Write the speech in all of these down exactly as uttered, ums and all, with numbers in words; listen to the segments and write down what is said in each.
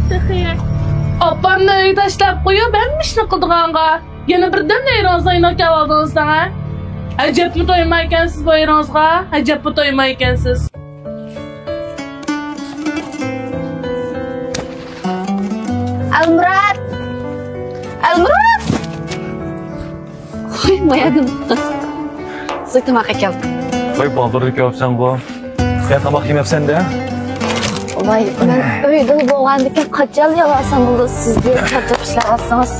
تېخى. ئاپامنى ئۆيگە تاشلاپ قويۇپ، ھەممە ئىشنى قىلىدىغانغا، يەنە بىردەملا ئېرىڭىزنى ئۆينىڭ كەۋالدىڭىز دەڭە. ئەجەبمۇ تويمايكەنسىز بۇ ئېرىڭىزغا، ئەجەبمۇ تويمايكەنسىز. ئەلمۇرات! ئەلمۇرات! ۋاي، مايادىن. سىزگە تاماق ئەكەلدىم. ۋاي، بالدۇر كەلسەڭغۇ. يا تاماق يېمەپسەن-دە؟ ۋاي، مەن ئۆيدىن بولغاندىكىن قاچان يالاسام بولدى، سىزگە چارچاپ ئىشلەۋاتسىڭىز.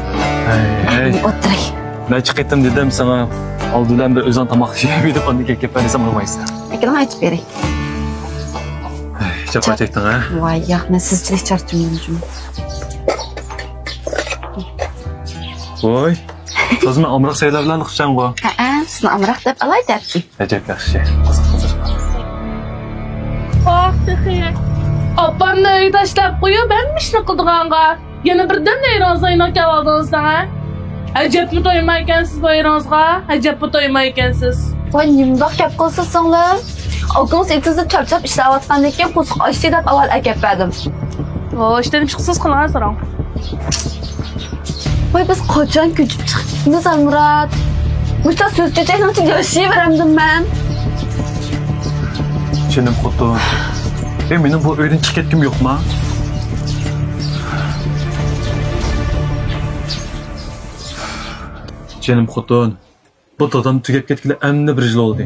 ھەي، ھەي. ئولتۇراي. نەچچە قېتىم دېدىم ساڭا، ئالدى بىلەن بىر ئۆزۈڭ تاماق يېيىۋېلىپ، ئاندىن كېيىن كەپ بەر دېسەم، ئاڭلىمايسەن. ئەكېلىڭ، ئېچىپ بېرەي. ھەي، جاپا چەكتىڭ، ھە؟ ۋاي، ياق، مەن سىزچىلىك چارچىمىدىم. ۋاي. قىزنى ئامراق سەيلەپ بىلەن قىلساڭغۇ. ھەئە، سىزنى ئامراق دەپ ئالاي دەپتۇ. ئەجەب ياخشى. قىزىق، قىزىق. ئاھ، تېخى. ئاپامنى ئۆيگە تاشلاپ قويۇپ، ھەممە ئىشنى قىلىدىغانغا، يەنە بىردەملا ئېرىڭىزنى ئۆينىڭ كەۋالدىڭىز دەڭە. ئەجەبمۇ تويمايكەنسىز بۇ ئېرىڭىزغا، ئەجەبمۇ تويمايكەنسىز. ۋاي، نېمىنداق گەپ قىلىسىز سىڭلىم؟ ئاكىڭىز ئېتىزدا چارچاپ ئىشلەۋاتقاندىن كېيىن قورسىقى ئاچتى دەپ ئاۋۋال ئەكەپ بەردىم. ھوش، نېمە چىقسىز قىلغان سوراڭ. ۋاي، بىز قاچان كۆچۈپ چىقىپتىمىز، ئەلمۇرات؟ مۇشۇنداق سۆز چۆچەكنىڭ ئىچىدە ياشىيىۋېرەمدىم مەن. جېنىم خوتۇن. ئەي، مېنىڭ بۇ ئۆيدىن چىقىپ كەتكۈم يوقما؟ جېنىم خوتۇن. بۇ دادام تۈگەپ كەتكىلى ئەمدى بىر يىل بولدى.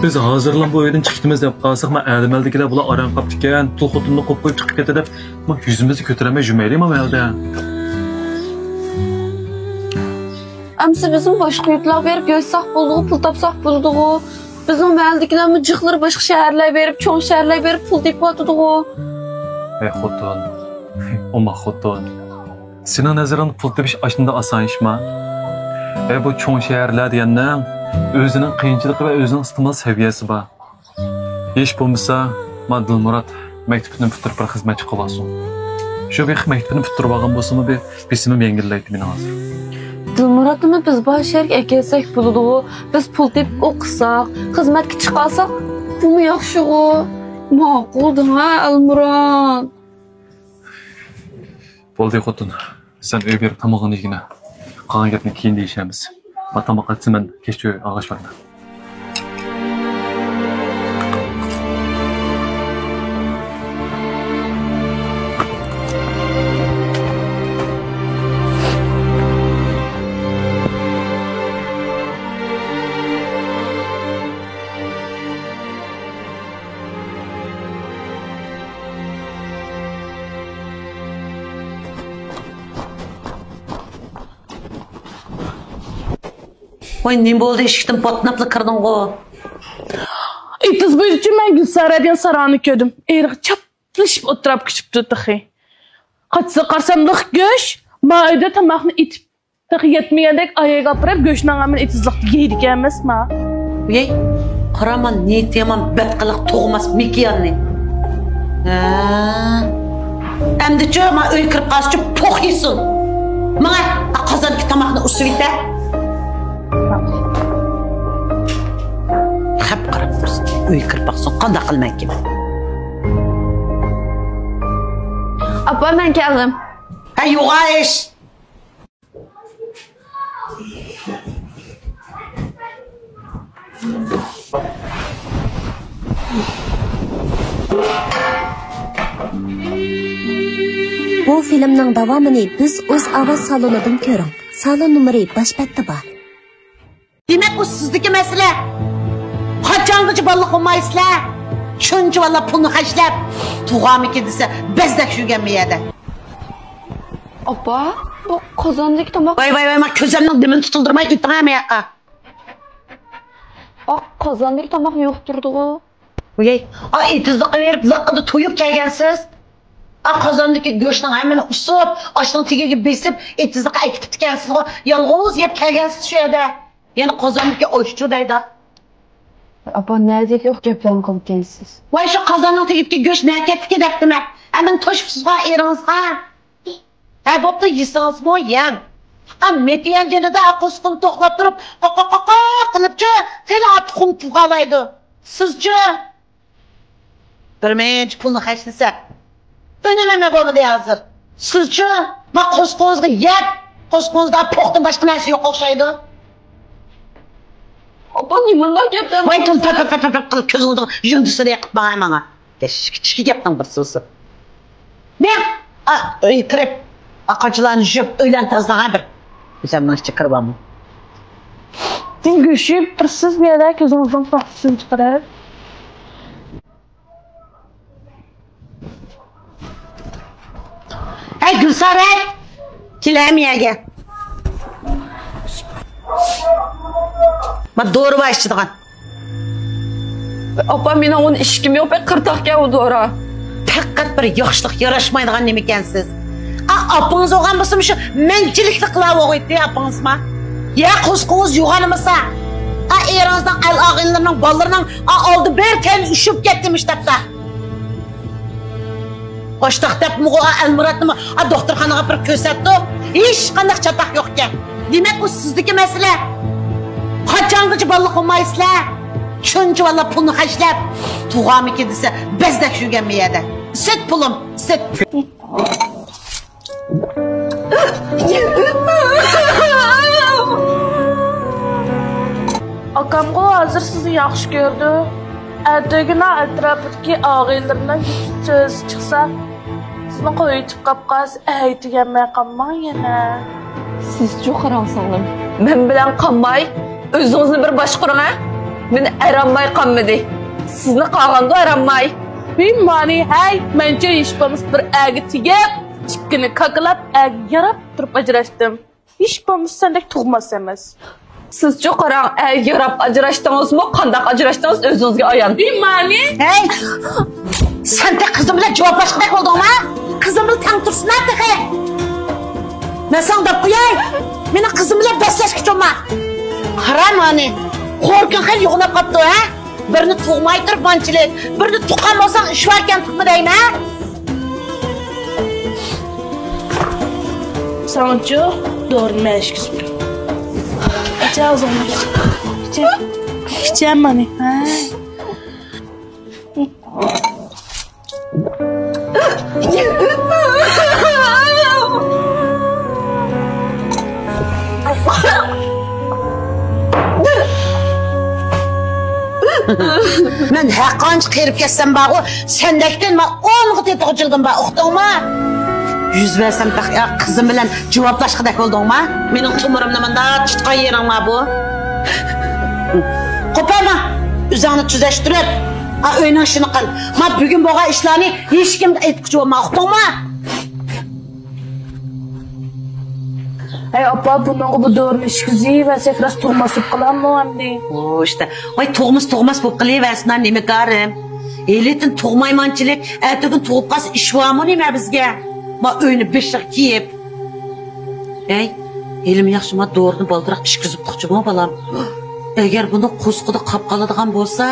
بىز ھازىرلا بۇ ئۆيدىن چىقىپتىمىز دەپ قالساق، ما ئەدىمەلدىكىلەر بۇلار ئاران قاپتىكەن، تۇل خوتۇننى قويۇپ قويۇپ چىقىپ كەتتى دەپ، ما يۈزىمىزنى كۆتۈرەلمەي جۈمەيلى ما مەلدە. ئەمسە بىزمۇ باشقا يۇرتلارغا بېرىپ ياشىساق بولىدىغۇ، پۇل تاپساق بولىدىغۇ. بىزنىڭ مەھەللىدىكىلەرمۇ جىقلىرى باشقا شەھەرلەرگە بېرىپ، چوڭ شەھەرلەرگە بېرىپ پۇل تېپىۋاتىدىغۇ. ئەي خوتۇن، ئوماق خوتۇن. سېنىڭ نەزىرىڭدە پۇل تېپىش ئاشۇنداق ئاسان ئىشما؟ ئەي، بۇ چوڭ شەھەرلەر دېگەننىڭ ئۆزىنىڭ قىيىنچىلىقى ۋە ئۆزىنىڭ ئىستېمال سەۋىيەسى بار. ھېچ بولمىسا، ما دىلمۇرات مەكتىپىنى پۈتتۈرۈپ بىر خىزمەتچى قىلىۋالسۇن. شۇ بىر مەكتىپىنى پۈتتۈرۈۋالغان بولسىمۇ بىر بېسىمىم يەڭگىللەيتتى مېنىڭ ھازىر. دىلمۇراتنىمۇ بىز بار شەھەرگە ئەكەلسەك بولىدىغۇ. بىز پۇل تېپىپ ئوقۇساق، خىزمەتكە چىقارساق، بۇمۇ ياخشىغۇ. ماقۇل دەڭە، ئەلمۇرات. بولدى خوتۇن، سەن ئۆيگە بېرىپ تامىقىڭنى يېگىنە. قالغان گەپنى كېيىن دېيىشەرمىز. ما تاماق ئەتسە مەن كەچتە ئۆيگە ئاغاش بارىمەن. ۋاي، نېمە بولدى، ئىشىكتىن پاتناپلا كىردىڭغۇ؟ ئېتىز بويىدىچۇ مەن گۈلسارا دېگەن ساراڭنى كۆردۈم. ئېرىغا چاپلىشىپ ئولتۇراپ كۈتۈپتۇ تېخى. قاچىسىغا قارىسام لىق گۆش، ما ئۆيدە تاماقنى ئېتىپ، تېخى يەتمىگەندەك ئاياغىغا ئاپىرىپ، گۆشنىڭ غېمىنى ئېتىزلىقتا يەيدىكەنمىز ما. ۋىي، قارا ما نىيىتى يامان، بەتقىلىق تۇغماس مىكىياننى. ھە. ئەمدىچۇ، ما ئۆيگە كىرىپ قالسىچۇ، پوق يېسۇن. ماڭە، قازاندىكى تاماقنى ئۇسسىۋېتە. خەپ قاراپ تۇرسۇن. ئۆيگە كىرىپ باقسۇن، قانداق قىلىمەنكىن. ئاپا، مەن كەلدىم. ھە، يوغان ئىش. بۇ فىلىمنىڭ داۋامىنى بىز ئۆز ئاۋاز سالونىدىن كۆرۈڭ. سالون نومۇرى باش بەتتە بار. دېمەك، ئۇ سىزدىكى مەسىلە. قاچانغىچە بالىلىق بولمايسىلەر؟ شۇنچە بالىلار پۇلنى خەجلەپ، تۇغامىكىن دېسە، بەزدەك يۈرگەن بۇ يەردە. ئاپا، بۇ قازاندىكى تاماق. ۋاي، ۋاي، ۋاي، ما كۆزۈمنىڭ دېمىنى تۇتۇلدۇرماي ئېيتىڭ ھە ماياققا. ئا، قازاندىكى تاماق يوق تۇرىدىغۇ. ۋاي، ئا، ئېتىزلىققا بېرىپ لىققىدە تويۇپ كەلگەنسىز. ئا، قازاندىكى گۆشنىڭ ھەممىنى ئۇسۇپ، ئاشنىڭ تېگىگە بېسىپ، ئېتىزلىققا ئەكېتىپتىكەنسىزغۇ. يالغۇز يەپ كەلگەنسىز شۇ يەردە. يەنە قازاندىكى ئاشچۇ دەيدۇ. ئاپا، نەدىكى يوق گەپلەرنى قىلىپ كەلسىز. ۋاي، شۇ قازاننىڭ تېگىدىكى گۆش نەگە كەتتىكى دەپتىمەن. ئە، مېنى توشۇپسىزغۇ ئېرىڭىزغا. ھە، بوپتۇ، يېسىڭىزمۇ يەڭ. ئا، مېتى يەڭگىنىدە قورسىقىنى توقلاپ تۇرۇپ، قاقا قاقا قىلىپچۇ، خېلى ئارتۇق قۇم پۇلغا ئالايدۇ. سىزچۇ؟ بىر مۇنچە پۇلنى خەجلىسە، ئۈنۈمىمۇ بولمىدى ھازىر. سىزچۇ؟ ما قورسىقىڭىزغا يەپ، قورسىقىڭىزدا پوقتىن باشقا نەرسە يوق ئوخشايدۇ. ئاپا، نېمانداق گەپلەرنى ۋاي، تىل پەپ، پەپ، پەپ، پەپ قىلىپ، كۆزىڭىزنىڭ يۇندىسىنى يېقىپ باقاي ماڭا. ئىچكى، ئىچكى گەپنىڭ بىر سۇسى. مەن، ئا، ئۆيگە كىرىپ، ئا، قاچىلارنى يۇيۇپ، ئۆيلەرنى تازىلىغان بىر. ئۆزۈمنىڭ ئىچىگە كىرىۋالماي. سىز گۆشۈپ تۇرسىز بۇ يەردە، كۆزىڭىزنىڭ پاختىسىنى چىقىرىپ. ئەي گۈلسارە! كېلەم يەرگە. ما دورا بار ئىچىدىغان. ئاپا، مېنىڭ ئۇنى ئىچكۈم يوق، بەك قىرتاقكەن ئۇ دورا. پەقەت بىر ياخشىلىق ياراشمايدىغان نېمىكەنسىز. ئا، ئاپىڭىز بولغان بولسا مۇشۇ مەنچىلىكلا قىلاۋوغۇيتتى ئاپىڭىزما. يا قورسىقىڭىز يوغانمىسا. ئا، ئېرىڭىزنىڭ، ئەل ئاغىنىلىرىنىڭ، بالىلىرىنىڭ، ئا، ئالدى بىر كەينى ئۇشۇپ كەتتى مۇشتاقتا. ئاشتاق دەپمۇ ئا ئەلمۇراتنىمۇ ئا دوختۇرخانىغا بىر كۆرسەتتۇق. ھېچقانداق چاتاق يوق ئىكەن. دېمەك، ئۇ سىزدىكى مەسىلە. قاچانغىچە بالىلىق بولمايسىلەر؟ شۇنچە بالىلار پۇلنى خەجلەپ، تۇغامىكىن دېسە، بەزدەك يۈرگەن بۇ يەردە. سىت پۇلۇم، سىت. ئاكامغۇ ھازىر سىزنى ياخشى كۆرىدۇ. ئەتىگۈنى ئەتراپىدىكى ئاغىنىلىرىنىڭ گېپى سۆزى چىقسا، سىزنى قويۇۋېتىپ قاپقاس، ئەي دېگەنمەي قالماڭ يەنە. سىزچۇ قاراڭ سىڭلىم. مەن بىلەن قالماي، ئۆزىڭىزنى بىر باشقۇرۇڭ ھە. مېنى ئەراماي قالمىدى. سىزنى قالغاندۇ ئەراماي. بىمانى ھەي، مەنچە ھېچ بولمىسا بىر ئەرگە تېگىپ، ئىككىنى كاكىلاپ، ئەرگە ياراپ تۇرۇپ ئاجراشتىم. ھېچ بولمىسا سەندەك تۇغماس ئەمەس. سىزچۇ قاراڭ، ئەي ياراپ ئاجراشتىڭىزمۇ، قانداق ئاجراشتىڭىز ئۆزىڭىزگە ئايان. بىمانى. ھەي! سەن تېخى قىزىم بىلەن جاۋابلاشقۇدەك بولدۇڭما؟ قىزىم بىلەن تەڭ تۇرسىنا تېخى. مەن ساڭا دەپ قوياي، مېنىڭ قىزىم بىلەن بەسلەشكە چوما. قارا مانى، قوركۇڭ خېلى يوغىناپ قاپتۇ ھە؟ بىرنى تۇغماي تۇرۇپ مانچىلىك، بىرنى تۇغقان بولساڭ ئىش باركەن تۇغما دەيمەن. ساڭىچۇ دورىنى مەن ئىچكۈزۈپ. ئىچە ئۆزۈڭ. ئىچە. ئىچە مانى. ھە. مەن ھەرقانچە قېرىپ كەتسەم بارغۇ، سەندەكتىن مەن ئونغا تېتىغۇچىلىكىم بار، ئۇقتۇڭما؟ يۈز بەرسەم تېخى قىزىم بىلەن جاۋابلاشقۇدەك بولدۇڭما؟ مېنىڭ تومۇرۇمنى مۇنداق تۇتقان يېرىڭ مانا بۇ. قوپالما، ئۆزۈڭنى تۈزەشتۈرۈپ، ئا، ئۆينىڭ ئىشىنى قىل. ما بۈگۈن بولغان ئىشلارنى ھېچكىمگە ئېيتقۇچى بولما، ئۇقتۇڭما؟ ھەي ئاپا، بۇنىڭغا بۇ دورىنى ئىچكۈزۈۋەرسەك راست تۇغماس بولۇپ قالامدۇ ئەمدى؟ ئۇ ئىشتا، ۋاي تۇغماس تۇغماس بولۇپ قېلىۋەرسىنا، نېمە كارىم؟ ھېلىتىن تۇغمايمانچىلىك، ئەتىگۈن تۇغۇپ قالسا ئىش بارمۇ نېمە بىزگە؟ ما ئۆينى بېشىغا كىيىپ. ھەي، ھېلىمۇ ياخشى ما دورىنى بالدۇراق ئىچكۈزۈپتۇقچىمۇ بالام. ئەگەر بۇنى قورسىقىدا قاپ قالىدىغان بولسا،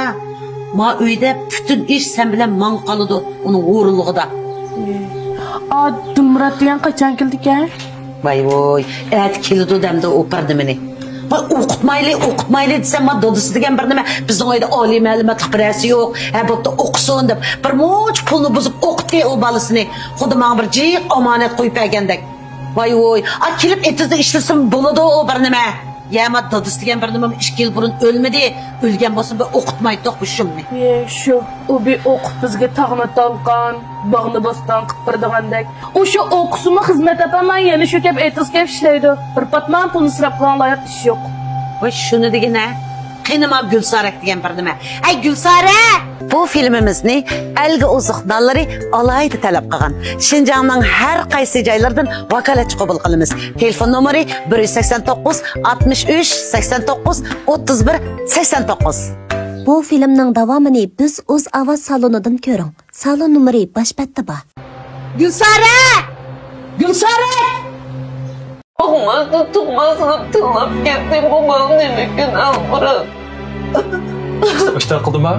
ما ئۆيدە پۈتۈن ئىش سەن بىلەن ماڭا قالىدۇ، ئۇنىڭ ھۇرۇنلۇقىدا. ئا، دىلمۇرات دېگەن قاچان كېلىدىكەن؟ ۋاي ۋوي، ئەتە كېلىدۇ دەمدۇ ئۇ بىر نېمىنى. ۋاي ئوقۇتمايلى، ئوقۇتمايلى دېسەم، ما دادىسى دېگەن بىر نېمە، بىزنىڭ ئۆيدە ئالىي مەلۇماتلىق بىرەرسى يوق. ھە، بوپتۇ ئوقۇسۇن دەپ، بىر مۇنچە پۇلنى بۇزۇپ ئوقۇتتى ئۇ بالىسىنى. خۇددى ماڭا بىر جىق ئامانەت قويۇپ بەرگەندەك. ۋاي ۋوي، ئا كېلىپ ئېتىزدا ئىشلىسىمۇ بولىدۇ ئۇ بىر نېمە. يا ما دادىسى دېگەن بىر نېمە ئىككى يىل بۇرۇن ئۆلمىدى، ئۆلگەن بولسا بىر ئوقۇتمايتتۇق بۇ شۇمنى. ئى، شۇ، ئۇ بىر ئوقۇپ بىزگە تاغنى تالقان، باغنى بوستان قىلىپ بېرىدىغاندەك. ئۇ شۇ ئوقۇسىمۇ خىزمەت تاپالماي يەنە شۇ كەپ ئېتىزغا كېلىپ ئىشلەيدۇ. بىر پاتمان پۇلنى ئىسراپ قىلغان لايىق ئىش يوق. ۋاي شۇنى دېگىنە. قېنى ما گۈلسارەك دېگەن بىر نېمە. ئەي گۈلسارە! بۇ فىلىمىمىزنى ئەلگە ئوزۇق نانلىرى ئالاھىدە تەلەپ قىلغان شىنجاڭنىڭ ھەر قايسى جايلىرىدىن ۋاكالەتچى قوبۇل قىلىمىز. تېلېفون نومۇرى: بىر يۈز سەكسەن توققۇز، ئاتمىش ئۈچ، سەكسەن توققۇز، ئوتتۇز بىر، سەكسەن توققۇز. بۇ فىلىمنىڭ داۋامىنى بىز ئۇز ئاۋاز سالونىدىن كۆرۈڭ. سالون نومۇرى باش بەتتە بار. گۈلسارە! گۈلسارە! تۇغماسنى تۇغماس قىلىپ تىللاپ كەتتىمغۇ، ماڭا نېمە كۈن ئالمۇرات؟ ئاشتاق قىلدىما؟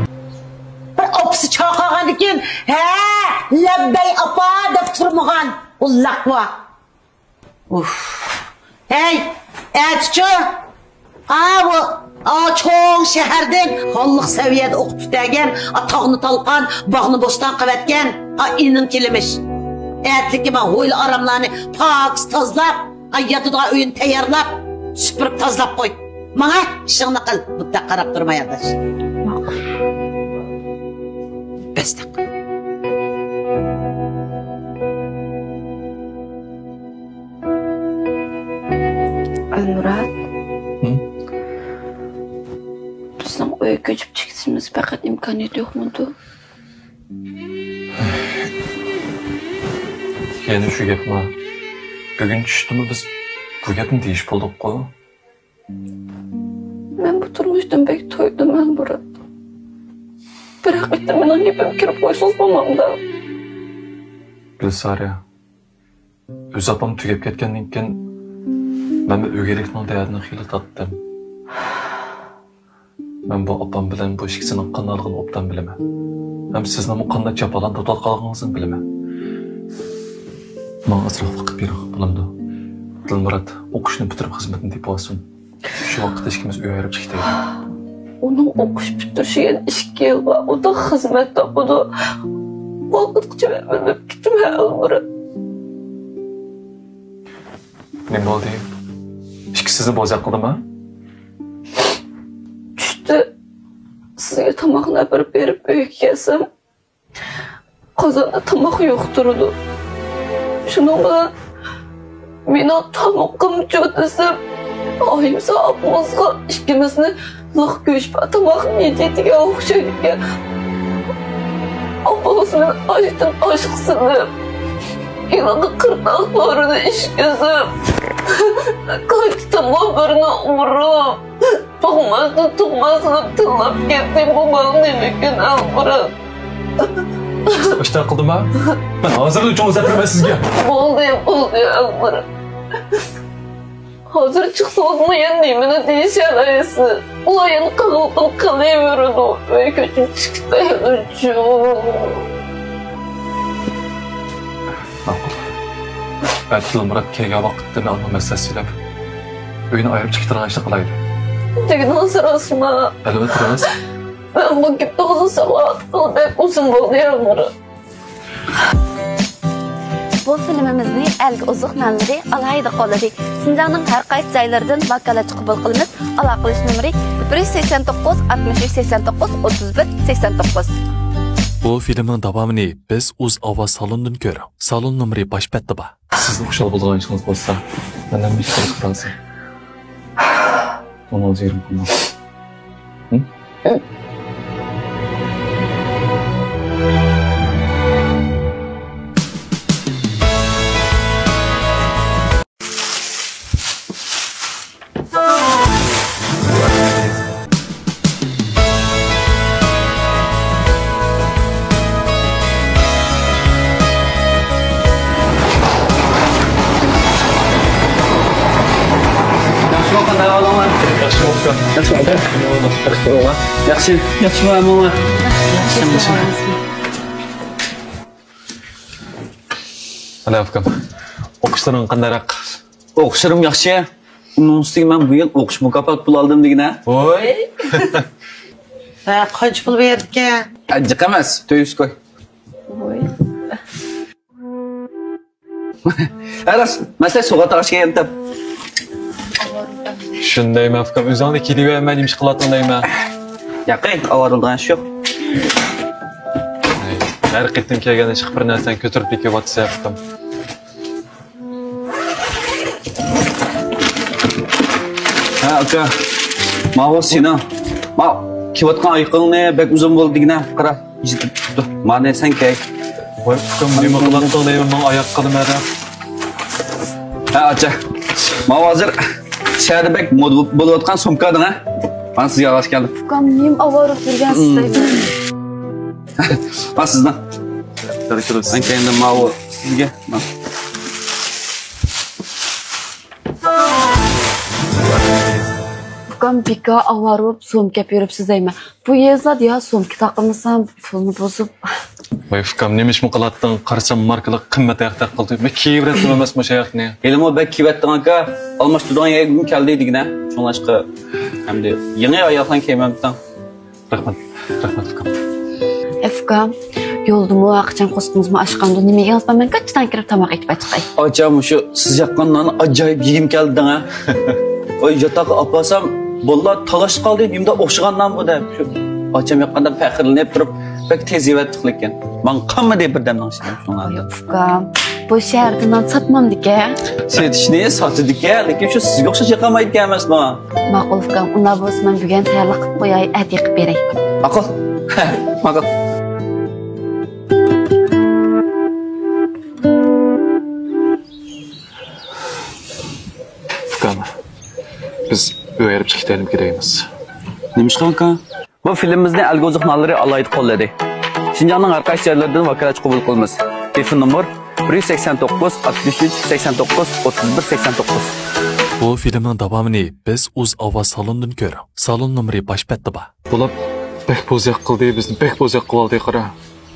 بىر ئاپىسى چاقىرغاندىن كېيىن، ھە، لەببەي ئاپا دەپ تۇرمىغان. ئۇ لەقۋا. ئۇف. ھەي، ئەتىچۇ؟ ئاۋۇ، ئا، چوڭ شەھەردىن ھاللىق سەۋىيەدە ئوقۇپ پۈتتۈرگەن، ئا، تاغنى تالقان، باغنى بوستان قىلىۋەتكەن، ئا، ئىنىڭ كېلىمىش. ئەتىلىككە مانا ھويلا ئاراملارنى پاكىز تازىلاپ، ئا، ياتىدىغان ئۆينى تەييارلاپ، سۈپۈرۈپ تازىلاپ قوي. ماڭە ئىشىڭنى قىل، بۇنداق قاراپ تۇرما، ئاداش. ماقۇل. بەس تاق. ئەلمۇرات. ھە؟ بىزنىڭ ئۆيگە كۆچۈپ چىقىشىمىز پەقەت ئىمكانىيەت يوقمىدۇ؟ يەنە شۇ گەپما؟ بۈگۈن چۈشتىمۇ بىز بۇ گەپنى دېيىشىپ بولدۇققۇ؟ مەن بۇ تۇرمۇشتىن بەك تويدۇم، ئەلمۇرات. بىراق، ئىتتىم مېنىڭ گېپىمگە كىرىپ قويسىڭىز بولمامدا؟ گۈلسارە، ئۆز ئاپام تۈگەپ كەتكەندىن كېيىن، مەنمۇ ئۆگەيلىكنىڭ دەردىنى خېلى تارتتىم. مەن بۇ ئاپام بىلەن بۇ ئىككىسىنىڭ قانداقلىقىنى ئوبدان بىلىمەن. ھەم سىزنىڭمۇ قانداق جاپالارنى تارتىۋاتقانلىقىڭىزنى بىلىمەن. ماڭا ئازراق ۋاقىت بېرىڭ، بولامدۇ؟ دىلمۇرات ئوقۇشنى پۈتتۈرۈپ خىزمىتىنى تېپىۋالسۇن. شۇ ۋاقىتتا ئىككىمىز ئۆي ئايرىپ چىقىپ كېتەيلى. ئۇنىڭ ئوقۇش پۈتتۈرۈشىگە ئىككى يىل بار. ئۇدا خىزمەت تاپىدۇ. ۋاقىتقىچە مەن ئۆلۈپ كېتىمەن، ئەلمۇرات. نېمە بولدى؟ ئىككىسىزنى بوزەك قىلدىما؟ چۈشتە سىزگە تاماقنى ئەپىرىپ بېرىپ ئۆيگە كەلسەم، قازاندا تاماق يوق تۇرىدۇ. شۇنىڭ بىلەن مېنىڭ تامىقىمچۇ دېسەم، ئايىمسا ئاپىڭىزغا ئىككىمىزنى لىق گۆش بار تاماقنى يېدى دېگەن ئوخشايدىكەن. ئاپىڭىز مېنى ئاشتىن ئاشقا سېلىپ، يېنىغا قىرتاق تورىنى ئىشكىزىپ، قايتا تامغا بىرنى ئۇرۇپ، تۇغماستىن تۇغماس قىلىپ تىللاپ كەتتى. بۇ ماڭا نېمىكىن، ئەلمۇرات؟ ئىشتە قىلدىما؟ مەن ھازىرلا چوڭ ئىزدەپ بېرىمەن سىزگە. بولدى، بولدى، ئەلمۇرات. ھازىر چىقسىڭىزمۇ يەنە نېمىنى دېيىشەلەيسىز؟ ئۇلار يەنە قىغىلقىن قىلىۋېرىدۇ. ئۆي كۆچۈپ چىقىپ كېتەيلىچۇ. ماقۇل. ئەتىلا مۇرات كەلگەن ۋاقىتتا مەن ئۇنىڭ مەسلىھەت سېلىپ، ئۆينى ئايرىپ چىقىپ كېتىدىغان ئىشنى قىلايلى. دېگىنىڭىز راستمۇ؟ ئەلۋەتتە راست. مەن بۇ گېپىڭىزنى ساڭا ئېيتقىلى بەك ئۇزۇن بولدى، ئەلمۇرات. بۇ فىلىمىمىزنى ئەلگە ئوزۇق نانلىرى ئالاھىدە قوللىدى. شىنجاڭنىڭ ھەر قايسى جايلىرىدىن ۋاكالەتچى قوبۇل قىلىمىز. ئالاقىلىشىش نومۇرى: بىر يۈز سەكسەن توققۇز، ئاتمىش ئۈچ، سەكسەن توققۇز، ئوتتۇز بىر، سەكسەن توققۇز. بۇ فىلىمنىڭ داۋامىنى بىز ئۇز ئاۋاز سالونىدىن كۆرۈڭ. سالون نومۇرى باش بەتتە بار. سىزنىڭ خۇشال بولىدىغان ئىشىڭىز بولسا، مەنمۇ بىر ئىش قىلىپ قالسام. ئۇنىڭ جىگىرىم قىلماڭ. ھە؟ ياخشىمۇ، قانداق ئەھۋالىڭلار؟ ياخشىمۇ، ئۇكا. ياخشىمۇ، ئۇكا. ياخشى. ياخشىمۇ، ئەمىڭلار؟ ياخشى. ئەلە، ئۇكام. ئوقۇشلىرىڭ قانداقراق؟ ئوقۇشلىرىم ياخشى. ئۇنىڭ ئۈستىگە مەن بۇ يىل ئوقۇش مۇكاپات پۇلى ئالدىم دېگىنە. ۋوي. ھە، قانچە پۇل بېرىدىكەن؟ ھە، جىق ئەمەس، تۆت يۈز كوي. ۋوي. ھە، راست، مەن سىلەرگە سوۋغات ئالغاچ كەلگەنتىم. شۇندايمۇ ئۇكام، ئۆزۈڭلا كېلىۋەرمەي نېمە ئىش قىلاتتىڭ دەيمەن. ياقەي، ئاۋارە بولىدىغان ئىش يوق. ھەر قېتىم كەلگەندە ئىشقا بىر نەرسىنى كۆتۈرۈپ كېلىۋاتىسەن ئۇكام. ھە، ئاكا. ماۋۇ سېنىڭ. ما كىيىۋاتقان ئايىغىڭنى بەك ئۇزۇن بولدى دېگىنە. قارا، يىتىپ تۇر. مانا سەن كىي. ۋاي، ئۇكام، نېمە قىلاتتىڭ دەيمەن، ماڭا ئاياق قىلىمەن. ھە، ئاچا. ماۋۇ ھازىر شەھەردە بەك مودا بولۇۋاتقان سومكا دەڭە. مانا سىزگە ئالغاچ كەلدىم. ئۇكام، نېمە ئاۋارە يۈرگەنسىز دەيمەن. مانا سىزنىڭ. مەن كەينىدىن ماۋۇ سىزگە. ئۇكام، بىكار ئاۋارە بولۇپ سومكا ئەپ يۈرۈپسىز دەيمەن. بۇ يېزىلاردا يا سومكا تاقىمىسام، پۇلنى بۇزۇپ. ۋاي ئۇكام، نېمە ئىشمۇ قىلاتتىڭ؟ قارىسام ماركىلىق قىممەت ئاياق تاقىلدى. مەن كىيىۋېرەتتىم ئەمەسمۇ شۇ ئاياقنى. ھېلىمۇ بەك كىيىۋەتتىڭ ئاكا. ئالماشتۇرىدىغان يەرگىمۇ كەلدى دېگىنە. شۇڭلاشقا ئەمدى يېڭى ئاياقلارنى كىيمەمتىڭ. رەھمەت، رەھمەت ئۇكام. ئۇكام، يولدىمۇ ھەرقاچان قورسىقىڭىزمۇ ئاچقاندۇ، نېمە يېگىڭىز بار؟ مەن قاچىدان كىرىپ تاماق ئېتىپ ئاچىقاي. ئاچا، مۇشۇ سىز ياققان ناننى ئاجايىپ يېگۈم كەلدى دەڭە. ۋاي، ياتاققا ئاپارسام، باللا تالاشقا قالدى، نېمىدە ئوخشىغان نان بۇ دەپ. شۇ ئاچام ياققاندا پەخىرلىنىپ تۇرۇپ، بەك تېز يېۋەتتۇق لېكىن. ماڭا قالمىدى بىردەمنىڭ ئىچىدە شۇڭا. ئاي، ئۇكام، بۇ شەھەردە نان ساتمامدىكەن؟ سېتىشنى ساتىدىكەن، لېكىن شۇ سىزگە ئوخشاش يېقالمايدىكەن ئەمەسمۇ؟ ماقۇل ئۇكام، ئۇنداق بولسا مەن بۈگۈن تەييارلىق قىلىپ قوياي، ئەتە يېقىپ بېرەي. ماقۇل. ماقۇل. ئۇكام، بىز ئۆي ئايرىپ چىقىپ كېتەيلىمىكى دەيمىز؟ نېمىشقا ئۇكام؟ بۇ فىلىمىمىزنى ئەلگوزۇق نانلىرى ئالاھىدە قوللىدى. شىنجاڭنىڭ ھەر قايسى جايلىرىدىن ۋاكالەتچى قوبۇل قىلىمىز. تېلېفون نومۇر: بىر يۈز سەكسەن توققۇز، ئاتمىش ئۈچ، سەكسەن توققۇز، ئوتتۇز بىر، سەكسەن توققۇز. بۇ فىلىمنىڭ داۋامىنى بىز ئۇز ئاۋاز سالونىدىن كۆرۈڭ. سالون نومۇرى باش بەتتە بار. بۇلار بەك بوزەك قىلدى، بىزنى بەك بوزەك قىلىۋالدى، قارا.